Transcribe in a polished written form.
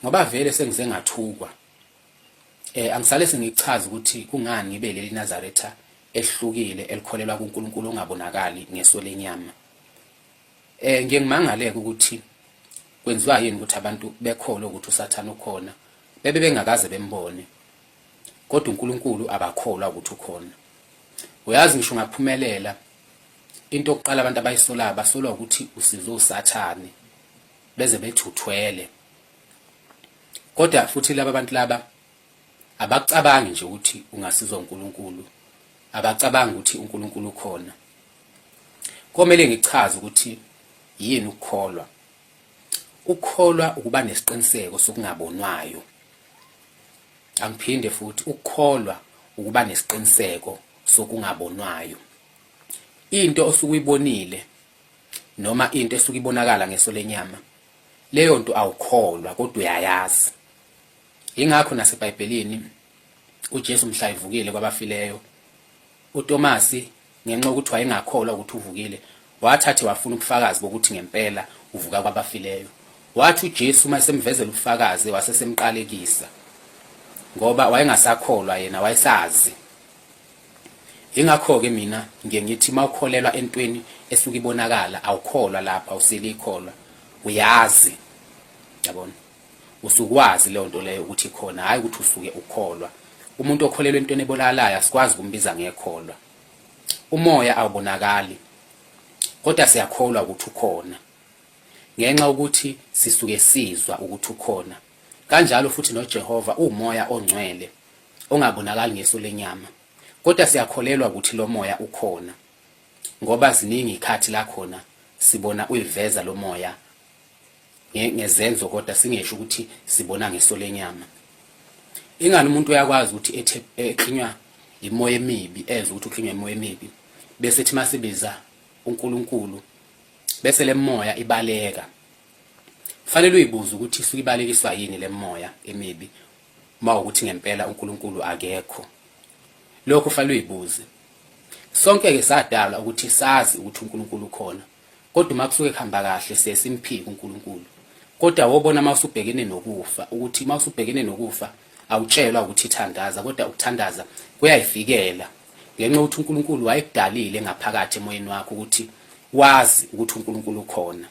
Ngoba vele sengize ngathukwa. Angisale sengichaza ukuthi kungani ngibe leli Nazaretha ehlukile elikholelwa kuNkulunkulu ongabonakali ngeso lenyama. Ngiye ngimangaleke ukuthi kwenziwa yini ukuthi abantu bekholwe ukuthi uSathane ukhona bebe bengakaze bembone. Kodwa uNkulunkulu abakholwa ukuthi ukhona. Uyazi ngisho ungaphumelela into yokuqala abantu abayisolayo basolwa ukuthi usizwe uSathane beze bethi uthwele. Kodwa futhi laba bantu laba abacabangi nje ukuthi ungasizwa uNkulunkulu, abacabangi ukuthi uNkulunkulu ukhona. Komele ngichaze ukuthi yini ukukholwa. Ukukholwa ukuba nesiqiniseko sokungabonwayo. Angiphinde futhi, ukukholwa ukuba nesiqiniseko sokungabonwayo. Into osuke uyibonile noma into esuke ibonakala ngeso lenyama, leyo nto awukholwa kodwa uyayazi. Ingakho naseBhayibhelini uJesu mhla evukile kwabafileyo, uTomasi ngenxa yokuthi wayengakholwa ukuthi uvukile, wathathe wafuna ubufakazi bokuthi ngempela uvuka kwabafileyo. Wathi uJesu uma esemvezela ubufakazi wasesemqalekisa ngoba wayengasakholwa yena wayesazi. Ingakho-ke mina ngiye ngithi uma ukholelwa entweni esuke ibonakala awukholwa lapha awusile ikholwa uyazi yabona usukwazi leyo nto leyo ukuthi ikhona hhayi ukuthi usuke ukholwa umuntu okholelwa entweni ebonakalayo asikwazi ukumbiza ngekholwa umoya awubonakali kodwa siyakholwa ukuthi ukhona ngenxa ukuthi sisuke sizwa ukuthi ukhona kanjalo futhi noJehova uwumoya ongcwele ongabonakali ngeso lenyama kodwa siyakholelwa ukuthi lo moya ukhona ngoba ziningi ikhathi la khona sibona uyiveza lo moya ngezenzo kodwa singesho ukuthi sibona ngeso lenyama. Ingani umuntu uyakwazi ukuthi ethe eklinywa imoya emibi ezwe ukuthi uklinywa imoya emibi bese ethi masibiza uNkulunkulu bese lemoya ibaleka. Fanele uyibuze ukuthi isuke ibalekiswa yini lemoya emibi uma ukuthi ngempela uNkulunkulu akekho. Lokho fanele uyibuze. Sonke ke sadalwa ukuthi sazi ukuthi uNkulunkulu ukhona. Kodwa uma kusuke kuhamba kahle siye simphike uNkulunkulu. Kodwa wobona uma usubhekene nokufa ukuthi uma usubhekene nokufa awutshelwa ukuthi thandaza kodwa ukuthandaza kuyayifikela ngenxa yokuthi uNkulunkulu wayekudalile ngaphakathi emoyeni wakho ukuthi wazi ukuthi uNkulunkulu ukhona.